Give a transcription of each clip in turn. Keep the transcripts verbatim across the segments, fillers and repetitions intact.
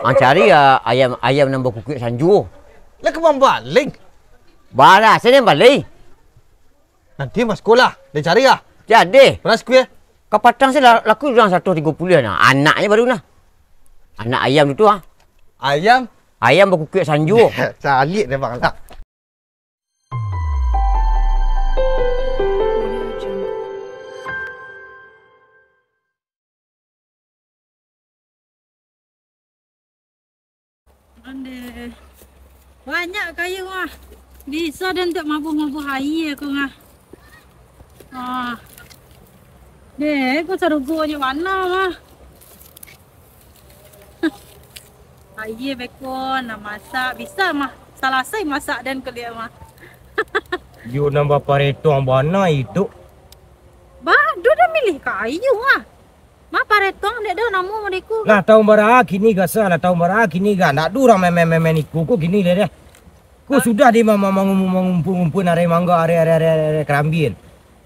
Ah, cari, ah, ayam, ayam nan bakukuak sanjo. Lah ka mambaling. Bara se den bali? Nanti mah sakolah, den cari ah. Jadi. Bara sakuik? Kapatang se la-, laku urang saratuih tigo puluah nah. Anaknyo baru nah. Anak ayam tu, ah. Ayam? Ayam bakukuak sanjo. Caliak deh bang lah. Ondeh. Banyak kayu ah. Bisa den untuak mabuah-mabuah aia ko ngah. Ah. Deh, ko sarugo nyo bana mah. Aia beko nan masak, bisa mah. Salasai masak den kuliah mah. Yo nan baparetong bana iduik. Bah, dudah milih kayu ah. Mah paretong dek dah namo mah dek ku. Lah taun bara kini gasa, lah taun bara kini ga. Ndak ado urang main-main-main iko ko kini deh, deh. Ko sudah di ma-, ma-, mangumpul-ngumpul arai mangga, arai, arai, arai, arai karambia.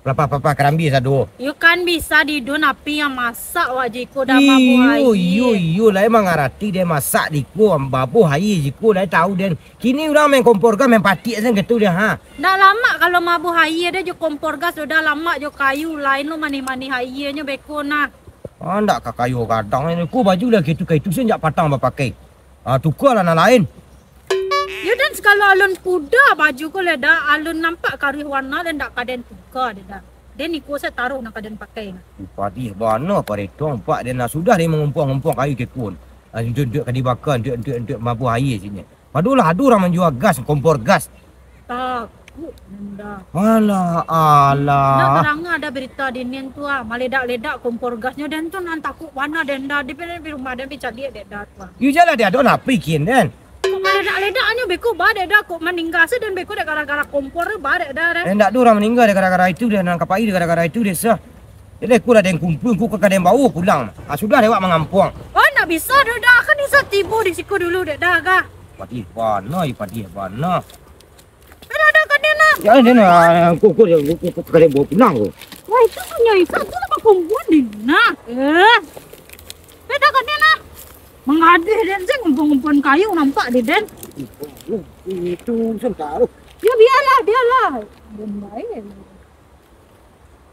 Pelapah-pelapah karambia sado. Yo kan bisa di den api nan masak wak jiko dah mabuah aia. Iyo, iyo, lai mangarati deh masak diko, mabuah aia jiko, lai tahu den. Kini urang main kompor gas, main patik sen gitu deh, ha. Ndak lamak kalau mabuah aia deh jo kompor gas, sudah lamak jo kayu, lain lo manih-manih aianyo beko nah. Ah, ndak ka kayo gadang ni. Ko baju lah gitu, ka itu sen jak patang bapakai. Ah, tukalah nan lain. Yo den, sakalo alun puda baju ko lai dah, alun nampak karuih warna lai, ndak ka den tuka deh dah. Den iko se taruih nan ka den pakai nah. Padih bana paretong, pak, den lah sudah den mangumpuang-ngumpuang kayu kekun. Ah, untuak, untuak ka dibaka, untuak, untuak, untuak mabuah aia sini. Padolah ado urang manjua gas, kompor gas. Takuik den dah. Alah, alah. Ndak tarang ado barito di nin tu ah, maledak-ledak kompor gasnyo den tu nan takuik bana den dah. Di, di rumah den pi caliak dek dah tu ah. Yo jalah dek ado napi kin den. Kok maledak-ledaknyo beko ba dek dah, kok maningga se den beko dek gara-gara kompor tu ba dek dah deh. Eh, ndak ado urang maningga dek gara-gara itu deh, nan ka pai dek gara-gara itu deh sah. Jadi, ko lah den kumpul, ko ka den bawo pulang. Ah, sudah dek awak mangampuang. Oh, ndak bisa doh dah. Kan bisa tibo di siko dulu dek dah, gah. Padih bana, ih, padih bana. Peda dah ka den nah. Ya, den nah, ko, ko, ko, ko, ko ka den bawo pulang ko. Wah, itu punyo Isa tu lah bakumpul di nah. Eh. Peda ka den nah. Mangadeh den, sen ngumpul-ngumpul kayu nampak di den. Itu sen taruh. Ya, bialah, bialah. Den bae.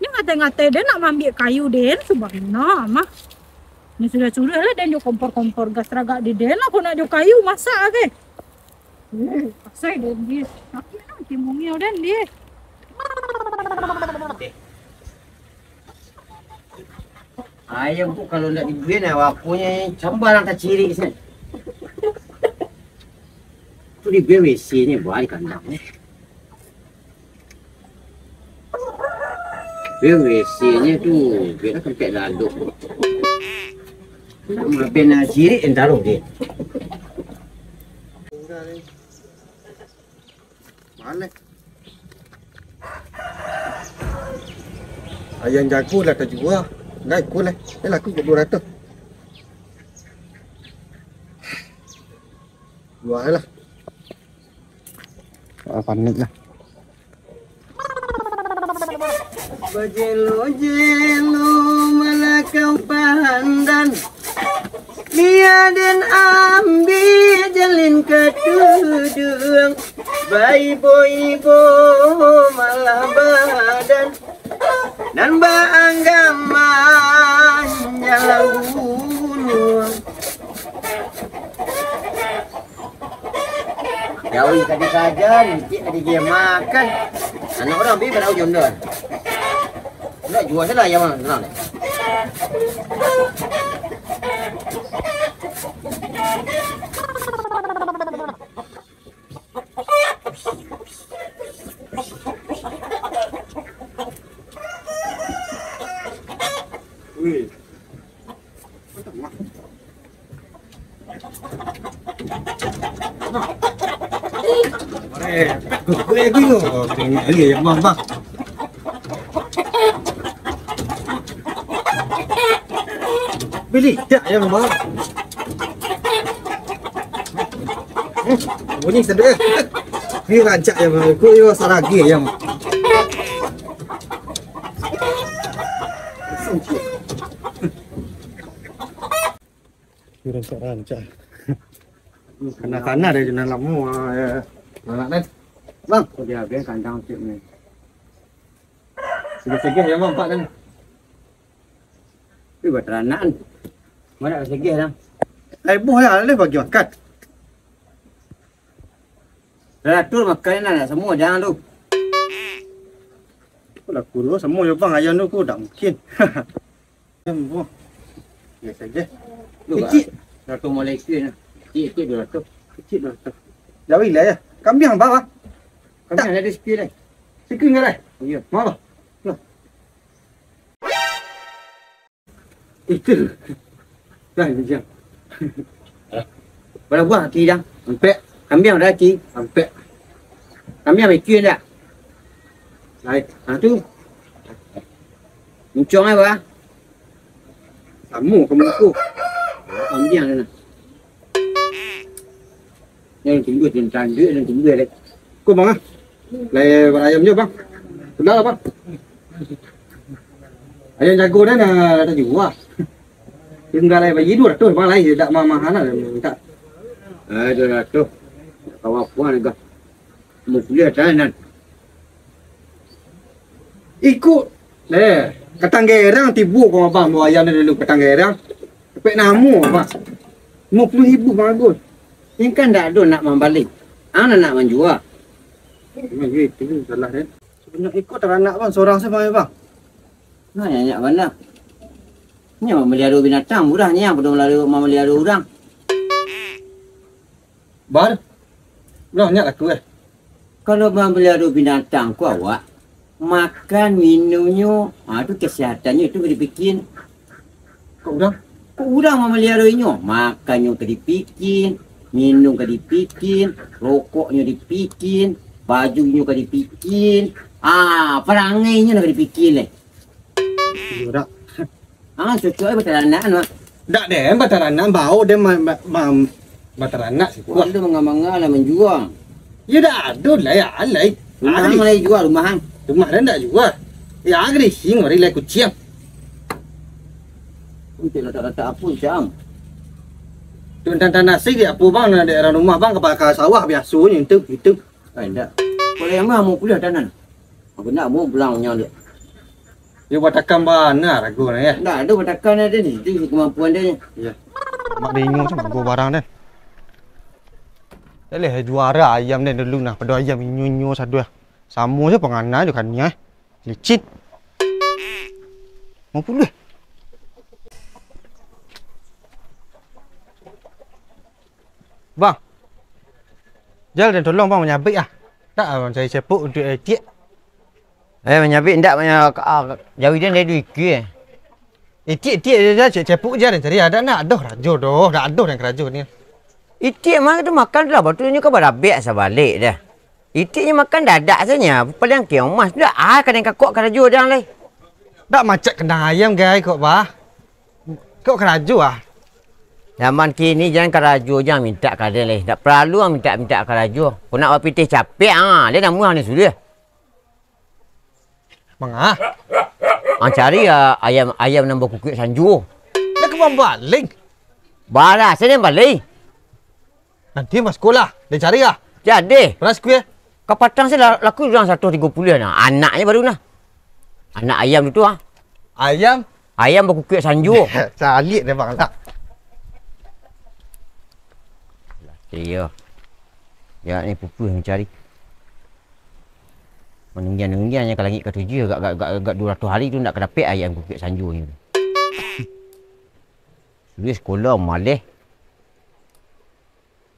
Ni ngatai-ngatai den nak maambiak kayu den, subana mah. Ni sudah-sudah lah den jo kompor-kompor gas ragak di den lah, kok nak jo kayu masak age. Eh, asai den di. Tapi lah, timungi den di. Ayam tu kalau ndak dibuih, nah, aponyo cambar nan tacirik sen. Tu dibuih W C-nyo, buah di kandang, eh. Dibuih W C-nyo tu, biar kempek lalok. Nak makan nan cirik, entah roh dia. Maleh. Ayam jago lah tajua. Lah, ikut lah. Eh, laku duo ratuih. Jua lah. Ah, panik lah. Bajelo-jelo malakau pandan, bia den ambiak jalin ka tuduang, baibo-ibo malah badan, nan baanggaman jalan bunuang. Jawi tadi saja, licik tadi dia makan. Anak orang bi barau jondol. Nak jual salah ayam orang, tenang deh. Wih. Bili, tak ya, Bang. Hmm, bunyi sedih. Ni rancak ya, Bang. Ku yo saragi ya, Bang. Rancak-rancak. Kana-kana dari jenang lamo, ah, ya. Anak, kan? Bang, kok dia habis kandang cik ni. Segeh-segeh ya, Bang, Pak, kan? Ih, buat taranak, kan? Mana segeh, dah? Eh, buah ya, boleh bagi makan. Dah tu makan nak, nak semua jangan tu. Aku lah kurus, semua ya, Bang, ayam tu, aku tak mungkin. Ayam, buah. Biasa je. Tu, Kecil. Dah tu mulai kecil. Kecil, kecil dua ratus. Kecil dua ratus. Jauh lah ya. Kambing apa, Bang? Kambing tak ada sikit lah. Sikit enggak lah? Iya. Mau apa? Nah. Itu. Dah, jam. Berapa buah aki dah? Ampek. Kambing ada aki? Ampek. Kambing mikir tak? Lain. Ha, tu. Muncung apa? Sama kamu tu. Kambing ada nak. Yang tumbuh, yang tanduk, yang tumbuh, dek. Kau, Bang, ah? Lai buat ayam je, Bang. Sudah lah, Bang. Ayam jago dah, dah, dah jual. Tinggal lai bagi dua ratus, Bang, lai. Tak mahal-mahal lah, minta. Eh, dua ratus. Tak tahu apa, harga. Mau kuliah, tahan, kan? Ikut. Eh, Katang Gerang tibo ko, Abang, bawa ayam ni dulu Katang Gerang. Dapek namo, Abang. Limo puluah ribu, Bang Agus. Ini kan ndak ado nak mambali. Ang nak manjua. Memang iyo itu salah, kan. Sabanyak iko taranak, Bang, sorang sajo, Bang, ya, Bang. Nah, nyanyak bana. Nyo mamaliharo binatang murah nyo, pado mamaliharo, mamaliharo urang. Bar, banyak laku, eh. Kalau mamaliharo binatang ko awak, makan, minumnyo, ha, tu kesehatannyo tu ka dipikin. Kok urang? Kok urang mamaliharo inyo, makannyo ka dipikin, minum ka dipikin, rokoknyo dipikin, bajunyo ka dipikin, ah, parangainyo lah ka dipikin, eh. Iyo, dak. Ah, cocok ai bataranak, Mak. Dak deh, bataranak, bau deh ma-, ma-, ma-, bataranak siko. Wah, tu manga-manga lah manjua. Yo dak ado lah, yo alai. Rumah ang lai jua, rumah ang. Rumah dah ndak jua. Yo, ang rising, mari lai kuciang. Untuak latak-latak apo, Cam? Tu tanah nasi di apo, Bang, daerah rumah, Bang, ka, ka sawah biasonyo itu, itu. Ai, ndak. Kalau yang mah mau kuliah tanan. Aku ndak mau pulang nyo dek. Yo batakan bana rago nah, yo. Ndak ado batakan ado ni, itu kemampuan dia. Iyo. Mak bingung tu, rago barang dia. Dah leh juara ayam dia dulu nah, pado ayam inyo-inyo sado. Samo je pangana jo kania, eh. Licin. Mau puluh. Bang. Jal dan tolong, Bang, manyabik ah. Tak, Bang, cari cepuk untuk etik. Eh, manyabik ndak, manya-, ah, jawi dia dari duit ke? Itik-itik je, je, cek cepuk je, cari ada nak, aduh, rajo doh, dah aduh dan kerajo ni. Itik mah tu makan tu lah, batunyo ka barabek sabalik dah. Itiknyo makan dadak saja, paling kiamas tu dah, ah, kadang kakok karajo dah lai. Dak macak kandang ayam gai kok, bah. Kok karajo ah? Zaman kini jan karajo jan mintak kadang lai. Dak paralu mintak-mintak karajo. Kok nak bapitih capek, ah, dia namuah ni sudah. Manga? Ah, cari ah, ayam, ayam nan bakukuik sanjo. Nak ka mambaling? Bara, sini bali. Nanti mas sekolah, dia cari ah. Jadi. Beras kue. Kapatang saya la-, laku urang saratus tigo puluah nah. Anaknya baru nah. Anak ayam tu ah. Ayam? Ayam bakukuik sanjo. Salik dia bang lah. Iyo. Ya, ni pupuh yang cari. Manunggian-nunggian yang ka langit ka tujuh, agak, agak, agak, agak dua ratus hari tu ndak ka dapek ayam kukuik sanjo ni. Sudah sekolah maleh.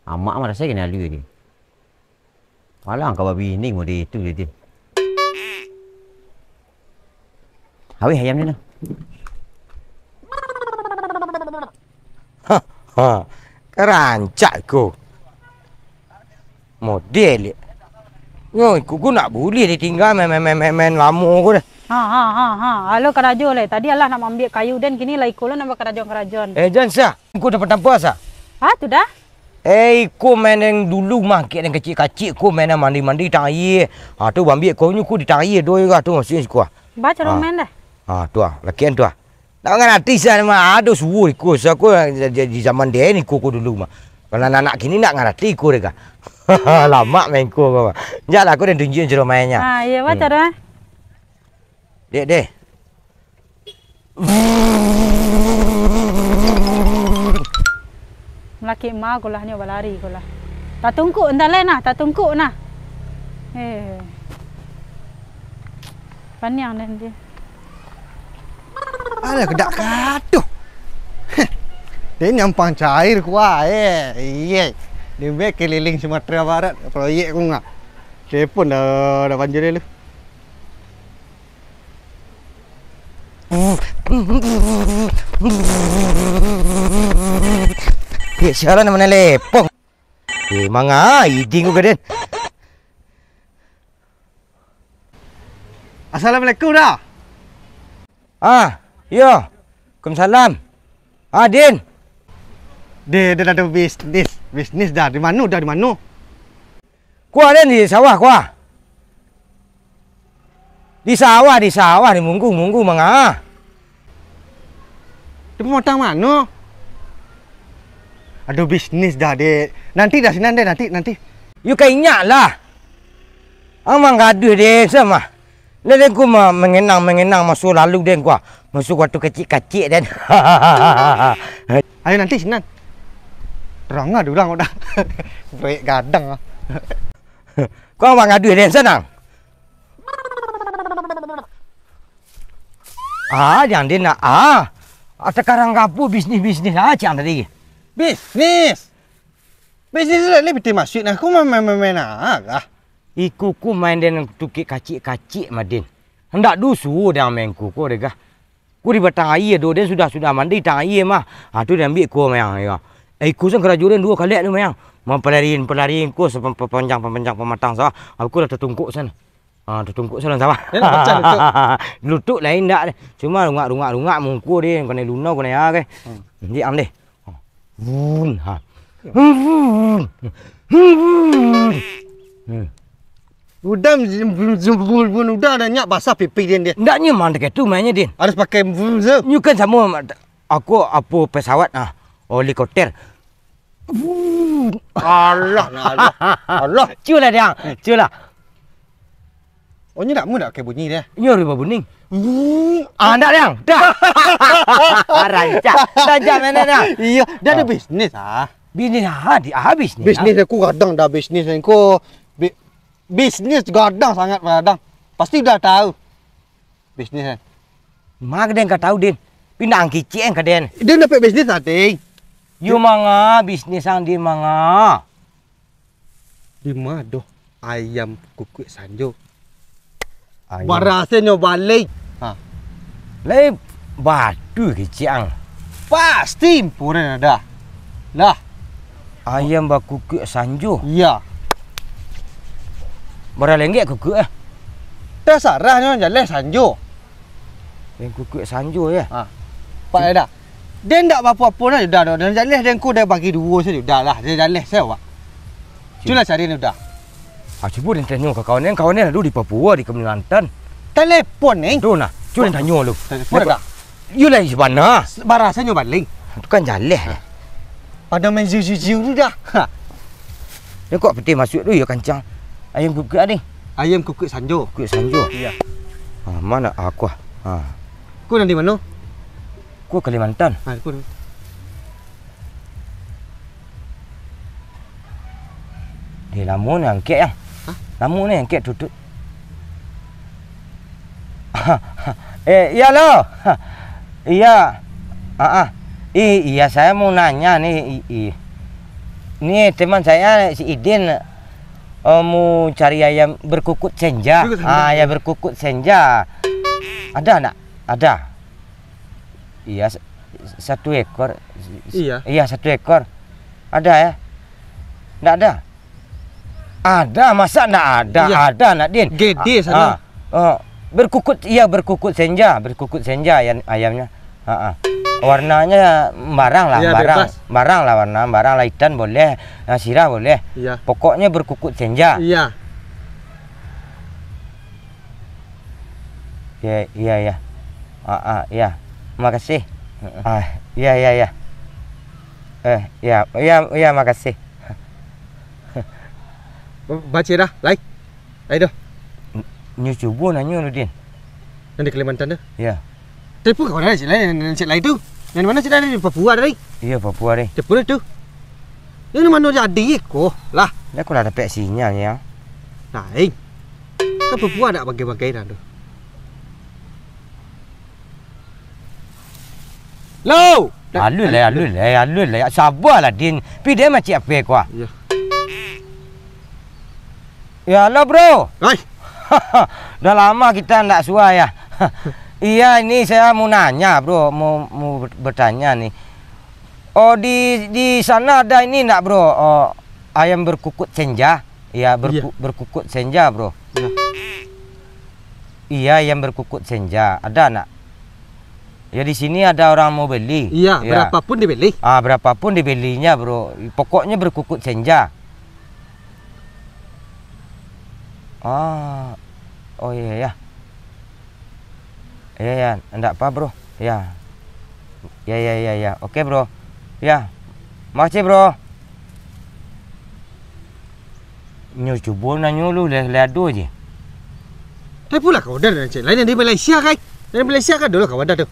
Amak mah rasai kena lalu dia. Alah, ka babi ni model tu dia. Habis ayam ni lah. Ha, ha. Karancak ko. Model. Nyo, iko ko nak bulih ditinggal main, main, main, main, main lamo ko dah. Ha, ha, ha, ha. Alo karajo lai. Tadi alah nak maambiak kayu den, kini lah iko lo nak bakarajo-karajoan. Eh, jan sah. Iko dapat tampa sah. Ha, tu dah. Eh, iko main yang dulu mah, kek yang kacik-kacik ko main yang mandi-mandi tang aia. Ha, tu baambiak ko nyo ko di tang aia do yo tu maksudnyo siko. Ba caro main dah. Ha, tu ah, lakian tu ah. Nak mangarati sah mah, ado suruh iko, sah ko di, di, di zaman den iko ko dulu mah. Kalau anak kini ndak ngarati ko deh, kah? Lamak main ko, kah. Jaklah, ko den tunjuikan caro mainnyo. Ah, iyo, batua, hmm. Dek, deh. Malakik ma ko lah, nyo balari ko lah. Tatungkuk, entah lai nah, tatungkuk nah. Eh. Paniang den dia. Alah, kedak kaduh. Heh. Dia nyampang cair kuah, eh. Iya. Dia bae keliling Sumatera Barat, proyek ku ngah. Telepon dah, dah panjang dia lu. Eh, sialan mana lepong? Eh, manga, iding ku gaden. Assalamualaikum, Da. Ah, iyo. Waalaikumsalam. Ah, Din. Deh, den ado bisnis. Bisnis, Da. Di mano, Da? Di mano? Kuah, Den, di sawah, kuah. Di sawah, di sawah, di munggu, munggu, manga. Di pamatang mano? Ado bisnis, Da, deh. Nanti, Da, sinan, deh, nanti, nanti. Yo, ka inyak lah. Ang manggaduah den samah. Lah den ko ma-, mangenang-mangenang maso lalu den ko, ah. Maso wakatu kacik-kacik den. Ayo nanti sinan. Terang ah urang ko dah. Proyek gadang ah. Ko ang manggaduah den sanang. Ah, jan den nak, ah. Ah, sakarang ka apo bisnis-bisnis ah, cik ang tadi? Bisnis? Bisnis tu lah ni pitih masuik nah. Ko main-main ah lah. Iko ko main den tukik kacik-kacik mah den. Handak duo suo den main ko, ko deh gah. Ko di batang aia do den sudah-sudah mandi tang aia mah. Ha, tu den ambiak ko main, yo. Eh, iko san karajo den duo kalek tu main. Mampalarin-palarin ko sapanjang-panjang pamatang sawah. Aku lah tatungkok san. Ha, tatungkok san sawah. Yo, nak pacah lutuk. Lutuk lain ndak deh. Cuma rungak-rungak-rungak muko deh, kanai luno, kanai ah, ke. Hmm. Diam deh. Vun, ha. Vun. Vun. Hmm. Udah, vun, vun, vun, udah dah nyak basah pipi den, dia. Ndak nyo mah dek itu mainnya, Din. Harus pakai vun, vun. Nyo kan samo ma-, aku apo pesawat, ah, helikopter. Vun. Alah, nah, alah. Alah. Culah, Dang. Culah. Oh, nyo ndak, mu ndak pakai bunyi dia? Nyo rubah bunyi. Wuh. Ah, ndak, Dang. Dah. Rancak. Rancak mainan dah. Iyo, dia ada bisnis ah. Bisnis ah, di ah, bisnis. Bisnis aku gadang dah bisnis ko. Bi-, bisnis gadang sangat gadang. Pasti udah tahu. Bisnis kan. Manga den ka tahu, Din. Pindah ang kicik ang ka den. Dia dapat bisnis tadi. Yo manga, bisnis ang di manga. Di ma doh ayam kukuak sanjo? Ayam. Barasenyo baleh. Ha. Lai batu kicik ang. Pasti impuran ada. Lah. Ayam bakukuak sanjo? Iya. Bara lenggek kukuak, eh? Tasarah nyo jaleh sanjo. Ayam kukuak sanjo, ya? Ha. Pak Eda. Den ndak bapo-apo lah, udah, udah, udah, jaleh den ko den bagi duo sajo, udah lah, den jaleh sajo awak. Cubolah cari ni udah. Ah, cubo den tanyo ka kawan den, kawan den ado di Papua, di Kalimantan. Telepon ni. Tu nah, cubo den tanyo lu. Telepon ada. Yo lah, sabana. Barasenyo baleh. Tu kan jaleh. Pado main ziu-ziu-ziu tu dah. Ha. Yo kok pitih masuak tu yo kancang. Ayam kukuak ni. Ayam kukuak sanjo. Kukuak sanjo. Iya. Ah, mano aku ah. Ah. Ko nan di mano? Ko Kalimantan. Ah, ko. Eh, lamo ni angkek, ah. Hah? Lamo ni angkek tutut. Eh, iya lo. Iya. Ah, ah. I-, iya, saya mau nanya ni, i-, i-, ni teman saya si Idin, eh, mau cari ayam berkukut senja. Berkukut senja. Ah, ya, berkukut senja. Ada ndak? Ada. Iya, sa-, satu ekor. Iya. Iya, satu ekor. Ada, ya? Ndak ada? Ada, masa ndak ada? Iya. Ada, nak, Din. Gede sana. Ah, oh, berkukut, iya, berkukut senja, berkukut senja ayam, ayamnya. Ah, ah. Warnanya barang lah, iya, barang. Bebas. Barang lah warna, barang lah hitam boleh, ah, sirah boleh. Iya. Pokoknya berkukut senja. Iya. Iya, iya, iya. Ah, ah, iya. Makasih. Heeh. Ah, iya, iya, iya. Eh, ya, ya, ya, makasih. Ba-, baca dah, lai. Lai dah. Nyo cubo nanyo lu, Din. Nan di Kalimantan tu? Ya. Telepon kawan ada cik lai, nan cik lai tu. Nan di mano cik lai, di Papua tadi? Iya, Papua deh. Telepon tu. Nan di mano jadi ko lah. Dah aku lah dapek sinyal ya. Lain. Kan Papua nak bagai-bagai dah tu. Lo! Alun lai, alun lai, alun lai. Sabalah, Din. Pi dia macik apa ko ah? Iya. Ya, halo, Bro. Hai. Dah lama kita ndak sua ya. Iya, ini saya mau nanya, Bro, mau, mau bertanya nih. Oh, di, di sana ada ini ndak, Bro? Oh, ayam berkukut senja. Ya, berku-, Iya. berkukut senja, Bro. Iya. Iya, ayam berkukut senja. Ada ndak? Ya, di sini ada orang mau beli. Iya, Ya. berapapun dibeli. Ah, berapapun dibelinya, Bro. Pokoknya berkukut senja. Ah, oh iya, ya. Ya, ya, ndak apa, Bro. Ya. Ya, ya, ya, ya. Oke, Bro. Ya. Makasih, Bro. Nyo cubo nanyo lu, lai, lai ado je. Tapi pulo kawan dah, cek lain dari Malaysia, kai. Dari Malaysia kan dulu kawan dah tu.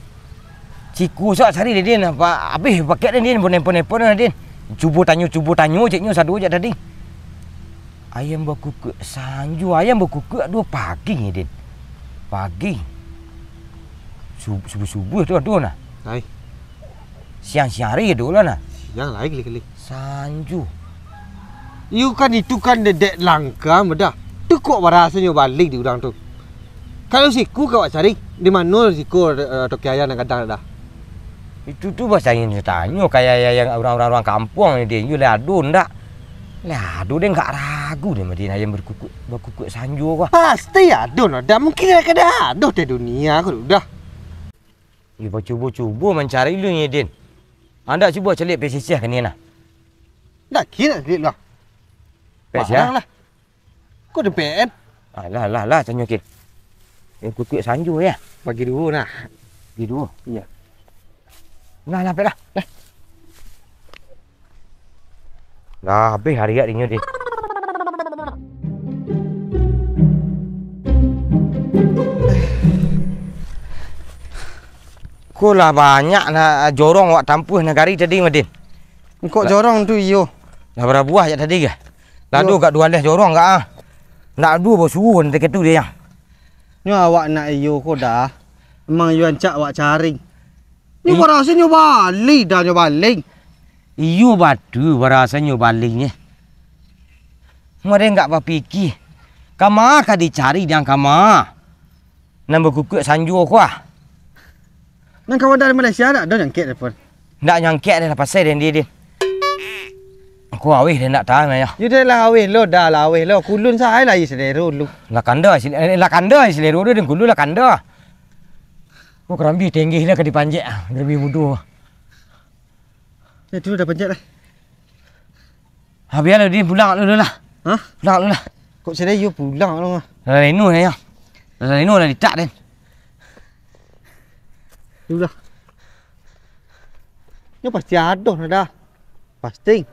Siku sak cari deh, Din. Apa, habis paket deh, Din. Pon-pon-pon, Din. Cubo tanyo, cubo tanyo, ceknyo sado jak tadi. Ayam bakukuk sanjo, ayam bakukuk ado pagi ni, Din. Pagi. Sub-, subuh-subuh tu ado nah. Hai. Siang-siang hari ado lah nah. Siang lai kali-kali. Sanjo. Iyo kan, itu kan dedek langka mah dah. Tu kok barasanyo balik di urang tu. Kalau siku kau cari, di mano siku, eh, toke ayam nan gadang dah? Itu tu basainyo tanyo kayak yang urang-urang kampuang ni, Din. Yo lah ado ndak? Lah ado deh, nggak ragu deh, Madin, ayam berkukuk, bakukuk sanjo ko. Pasti ado, no. Dak mungkin kada ado di dunia ko dah. Yo, bacubo-cubo mancari lu ni, Din. Andak cubo caliak pesisih ka ni nah. Dak kira duit lah. Pek sia? Barang lah. Ko di P N? Alah, alah, alah, tanyo kin. Yang kutuik sanjo ya. Bagi duo nah. Bagi duo? Iya. Nah, lah, pek lah. Lah. Lah, habis hari yak dinyo deh. Ko lah banyak nah jorong wak tampuah nagari tadi, Madin. Kok jorong tu iyo? Lah barabuah jak tadi kah? Lado gak duo aleh jorong gak ah. Nak duo basuo nanti ketu dia. Nyo awak nak iyo ko dah. Emang iyo ancak awak cari. Nyo baraso nyo bali dah nyo bali. Iyo batu baraso nyo bali nye. Mare gak bapikir. Kama ka dicari dang kama. Nan bakukuak sanjo ko ah. Nan kawan dari Malaysia dak ado nyangkek telepon. Ndak nyangkek deh lah pasai deh dia deh. Aku awih deh ndak tahan ayo. Yo deh lah awih lo dah lah awih lo. Kulun sae lah iyo selero lu. Lah kanda isi- eh, lah kanda isi selero dia dan kulun lah kanda. Aku kerambi tenggih lah ka dipanjek ah. Kerambi mudo. Itu dah panjat lah. Ha, biarlah dia pulang dulu lah. Hah? Pulang dulu lah. Kok saya yo pulang dulu lah. Lah leno dah ya. Lah leno dah ditak den. Sudah. Nyo pasti ado nah dah. Pasti.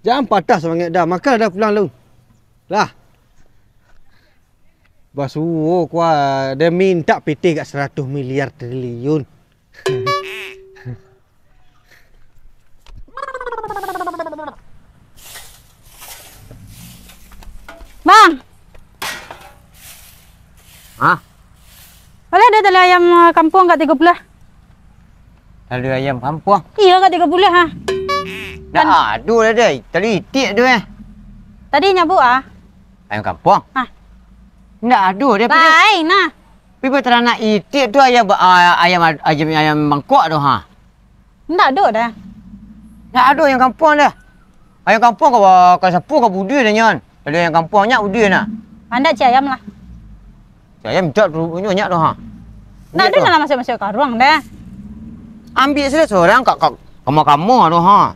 Jangan patah semangat dah. Makan dah pulang lu. Lah. Basuo kua dia minta pitih gak seratus miliar triliun. Bang. Hah? Boleh ada tali ayam, eh, kampuang kat tiga puluh? Tali ayam kampuang? Iya, kat tiga puluh, ha. Dak ado lah, deh. Tali itik tu, eh. Tadi nyabu, ah. Ayam kampuang? Ah. Ndak ado, deh. Lain, nah. Pi bataranak itik tu ayam ba-, a-, ayam ad-, ayam, ayam mangkok tu, ha. Ndak ado dah. Ndak ado ayam kampuang dah. Ayam kampuang ka, ka sapu ka budu dah nyan. Kalau ayam kampuang nyak budu nah. Andak cik ayam lah. Cik ayam ndak tu, nyo nyak tu, ha. Ndak ado dalam masuk-masuk karuang dah. Ambiak sudah sorang ka, ka, kama-kama tu, ha.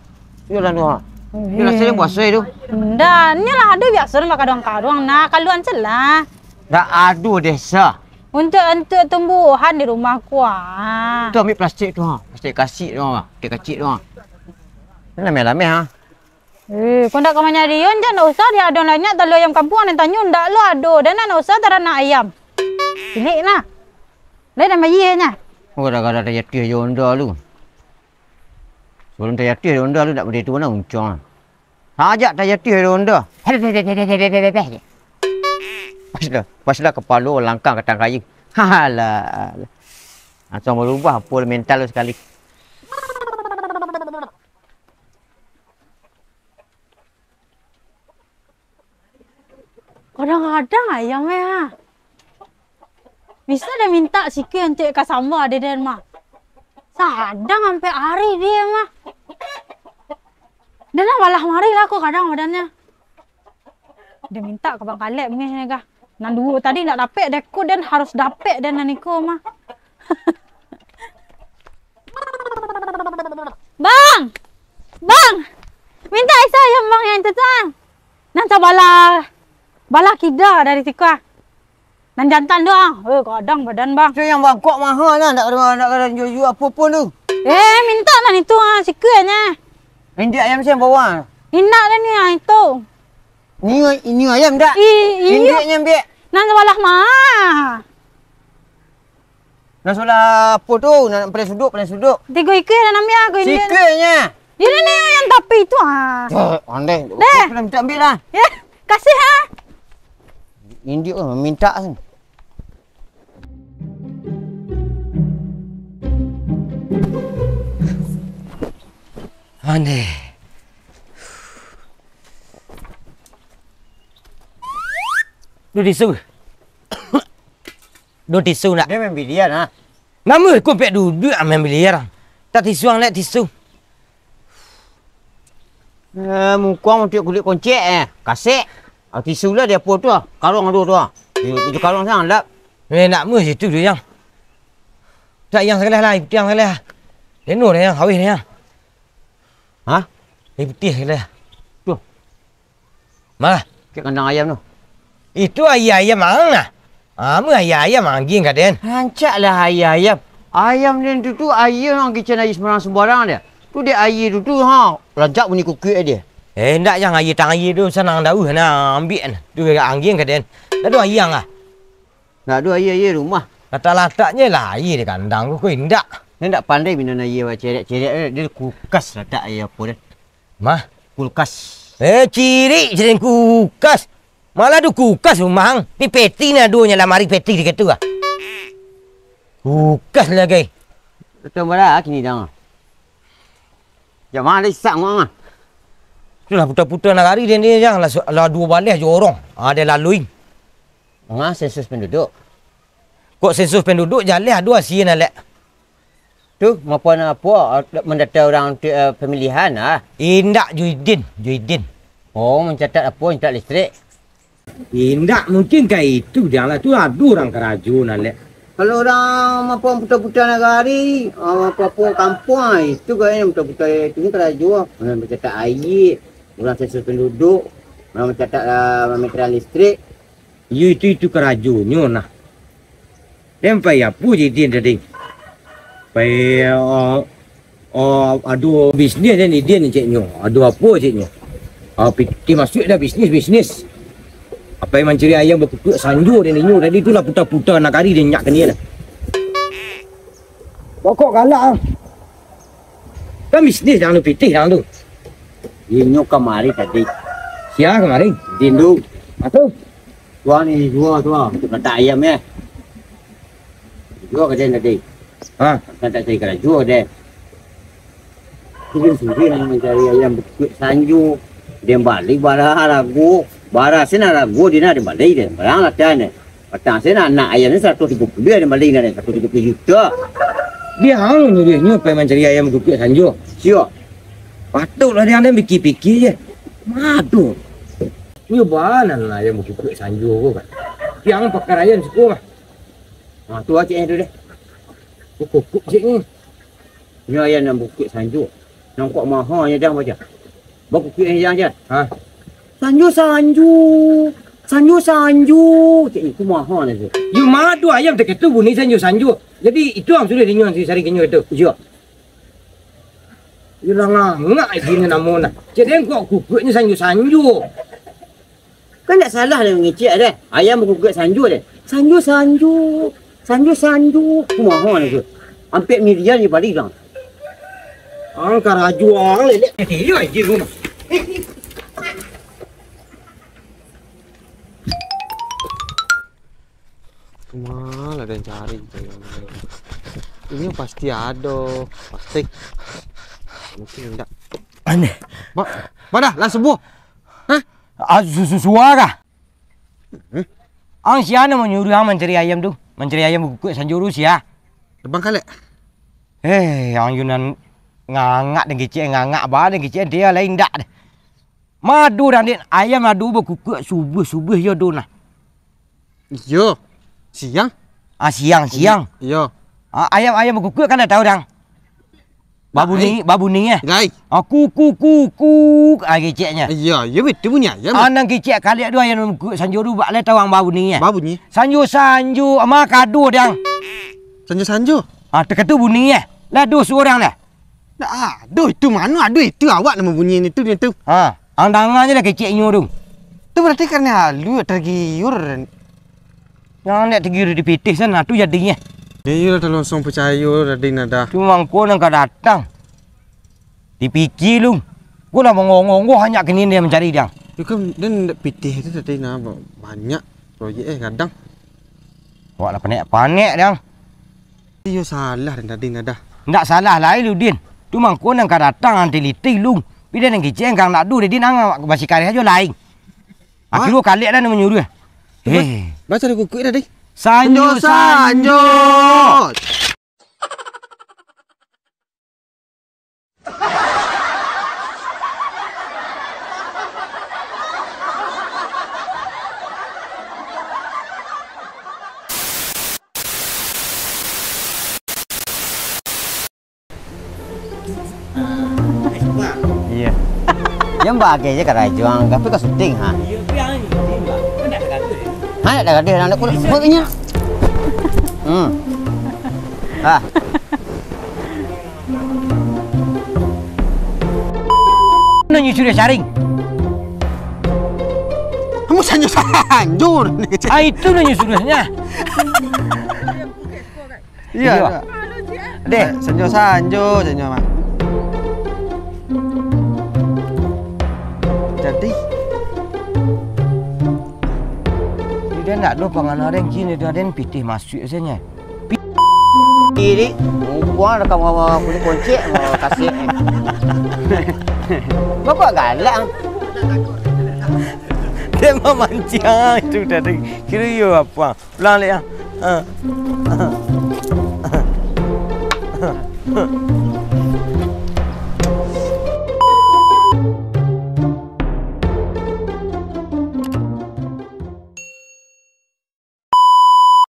Iyolah tu, ha. Iyolah sering puasa tu. Ndak, nyo lah ado biaso dalam karuang-karuang nah, kaluan celah. Ndak ado desa. Untuk, untuk tumbuhan di rumah ku, ah. Tu ambiak plastik tu, ha. Plastik kasik tu, ha. Plastik kacik tu, ha. Lameh-lameh, ha. Eh, kok ndak ka manyari iyo, jan ndak usah di ado banyak talua ayam kampuang, nan tanyo ndak lo ado, dan ndak usah taranak ayam. Cilik nah. Lai dan bayi nyo. Oh, gara-gara tajatuah jo Honda lu. Sebelum tajatuah jo Honda lu, ndak boleh tu nah uncang. Sajak tajatuah jo Honda. Pas dah, pas dah kapalo langkah ka tangkai. Halah. Langsung barubah pul mental tu sakali. Kadang-kadang ayam eh, ha. Bisa den mintak sikua untuak ka samba dek den mah. Sadang ampek ari dia mah. Den lah balah mari lah ko kadang badannyo. Den mintak ka Bang Kaleb meh nyo kah. Nan duo tadi ndak dapek deh ko, den harus dapek den nan iko mah. Bang! Bang! Mintak iso ayam Bang yang itu tu ah. Nan sabalah, balah kida dari siko ah. Nan jantan tu ah. Eh, gadang badan Bang. Tu yang bangkok maha lah, ndak ada, ndak ada jual-jual apo pun tu. Eh, mintak nan itu ah, sikua nyo. Indak ayam siang bawah. Indak dah ni ah itu. Ini, ini ayam ndak? I-, iyo. Induknyo ambiak. Nan sabalah mah. Nan sabalah apo tu? Nan paling suduk, paling suduk. Tigo ikua nan ambiak ko ini. Sikuanyo. Ini ni yang tapi tu ah. Cek, pandai. Deh. Kau minta ambil lah. Ya, kasih ha. Induk tu minta tu. Aneh. Duh tisu. Duh tisu nak. Dia main biliar nah. Nama kau pek duduk ah main biliar. Tak tisu ang lek tisu. Eh, muka macam kulit koncek eh. Kasek. Ah, tisu lah dia apa tu ah. Karung tu tu ah. Di, di karung sana lap. Eh, nak mu situ tu yang. Tak yang salah lah, ikuti yang salah. Leno dah yang, awih dah yang. Hah? Ikuti salah. Tuh. Mah. Cek kandang ayam tu. Itu aia ayam ang nah. Amu aia ayam anggiang ka den. Rancak lah aia ayam. Ayam den tu, tu aia ang kicen aia sembarang-sembarang dia. Tu dek aia tu, tu ha, rancak bunyi kukuak dia. Eh, ndak yang aia tang aia tu sanang dauh nah, ambiak nah. Tu agak anggiang ka den. Dah tu aia ang ah. Ndak ado aia-aia rumah. Latak-lataknyo lah aia di kandang tu, ko indak. Nyo ndak pandai minum aia bacerek-cerek, eh, dia kulkas latak aia apo dia. Mah? Kulkas. Eh, cirik jadi kulkas. Malah tu kulkas rumah ang. Di peti nah duonyo lamari peti di ketu ah. Kulkas lagi. Betul bara kini dah. Jamaah dah isak ngomong ah. Sudah putar-putar nagari dia ni, yang lah, lah duo baleh jorong. Ada lalui. Ngah sensus penduduk. Kok sensus penduduk jaleh ado asie nalek. Tu, mapan apo, mandata urang tu, eh, pemilihan ah? Indak, Juidin, Juidin. Oh, mencatat apo, mencatat listrik? Indak, mungkin ka itu, jan lah tu ado urang karajo nalek. Kalau urang mapan puta-puta nagari, ah, mapan kampuang, ah, itu gaya puta-puta itu ni karajo. Urang mencatat aia, urang sensus penduduk, urang mencatat, ah, meteran listrik. Iyo, itu, itu karajonyo nah. Den pai apo je den tadi? Pai, oh, oh, ado bisnis den, den ceknyo. Ado apo ceknyo? Ah, pitih masuak dah bisnis, bisnis. Apai mancari ayam bakukuak sanjo den inyo tadi tu lah puta-puta nagari den nyak kini lah. Pokok galak ah. Kan bisnis dang tu, pitih dang tu. Inyo kamari tadi. Sia kamari? Dindu. Atu. Tuan ni juo tu ah, untuk katak ayam eh. Juo ka den tadi. Ha. Kan tak cari karajo deh. Suri-suri nak mancari ayam bakukuak sanjo. Den bali bara harago. Bara sen harago den nak den bali den. Barang lah tan deh. Patang sen anak ayam ni saratuih tigo puluah den bali den, saratuih tigo puluah juta. Dia ang nyuruahnyo pai mancari ayam bakukuak sanjo. Sia? Patuiklah dia ang den pikir-pikir je. Mado. Nyo bana ayam bakukuak sanjo ko kan. Piang pakar ayam siko mah. Ha, tu ceknyo tu deh. Kukuak ceknyo. Nyo ayam nan bakukuak sanjo. Nan kuak maha nyo dang baca. Bakukuak nyo dang je. Ha. Sanjo, sanjo. Sanjo, sanjo. Ceknyo tu maha nyo tu. Yo mado ayam takatu bunyi sanjo, sanjo. Jadi itu ang sudah dinyo sari kenyo itu. Iyo. Ilang angak gini namo nah. Jadi kok kukuaknyo sanjo-sanjo. Kan ndak salah lah mangecek deh. Ayam bakukuak sanjo deh. Sanjo-sanjo. Sanjo-sanjo. Kumaha ni tu? Ampek miliar je bali bang. Ang karajo ang lelek. Iyo aja rumah. Kemana lah den cari tu? Ini pasti ada, pasti. Mungkin ndak. Aneh. Ba-, badah lah subuh. Hah? Ah, su-, su-, suara. Hmm? Ang sia nan manyuruah ang mancari ayam tu? Mancari ayam bakukuak sanjo tu sia? Abang Kalek. Eh, ang Yunan ngangak dan kecek, ngangak ba dan kecek, dia lain ndak deh. Madu dan dek ayam ado bakukuak subuh-subuh yo do nah. Iyo. Siang? Ah, siang, siang. Iyo. Ah, ayam, ayam bakukuak kan dah tahu dang. Babunyi, babunyi eh. Lai. Ah, ku, ku, ku, ku, ah, keceknya. Iyo, iyo betul bunyi ayam. Ah, nan kecek kaliak tu ayam bakukuak sanjo tu bak lai tahu ang babunyi eh. Babunyi. Sanjo, sanjo, ama kado dang. Sanjo, sanjo. Ah, teka tu bunyi eh. Lah do surang lah. Ndak ado itu mano, ado itu awak nan mambunyi itu, itu. Ha, ang danga je lah keceknyo tu. Tu berarti karano halu, tergiur. Yang ndak tergiur dipitih sana tu jadinyo. Iyo lah, langsung picayo tadi nada. Cuma angko nan ka datang. Dipikir lu. Ko lah monggo-ngonggo hanyak kini dia mancari dang. Itu kan dan ndak pitih tu tadi nah, ba-, banyak proyek eh gadang. Awak lah panek-panek dang. Iyo salah dan tadi nadah. Ndak salah lai lu, Din. Tu mangko nan ka datang ang tiliti lu. Pilihan nan kicik ang ndak ado, Din, ang masih kareh ajo lai. Hah? Akhirnyo kalek lah nan manyuruah. Heh. Baca dah kukuik tadi. Sanjo, sanjo. Iya. Yang bagai je karajo ang, tapi ka syuting ha. Iya, tapi ang ini, Mbak. Kan tak ada gaduh, ya? Ha, tak ada gaduh, nak kulit. Buat punya. Hmm. Ah. Nan nyo suruah saring. Kamu sanjo-sanjo ni kecil. Ah, itu nan nyo suruahnya. Iya. Iya. Deh. Sanjo-sanjo, sanjo mah. Jadi. Dia ndak ado pangana den kini dia den pitih masuak saja. Iri, mukuang rekam kulit koncek, kasih. Bapak galak. Dia mamancing itu tadi. Kira iyo apa? Pulang lek ah.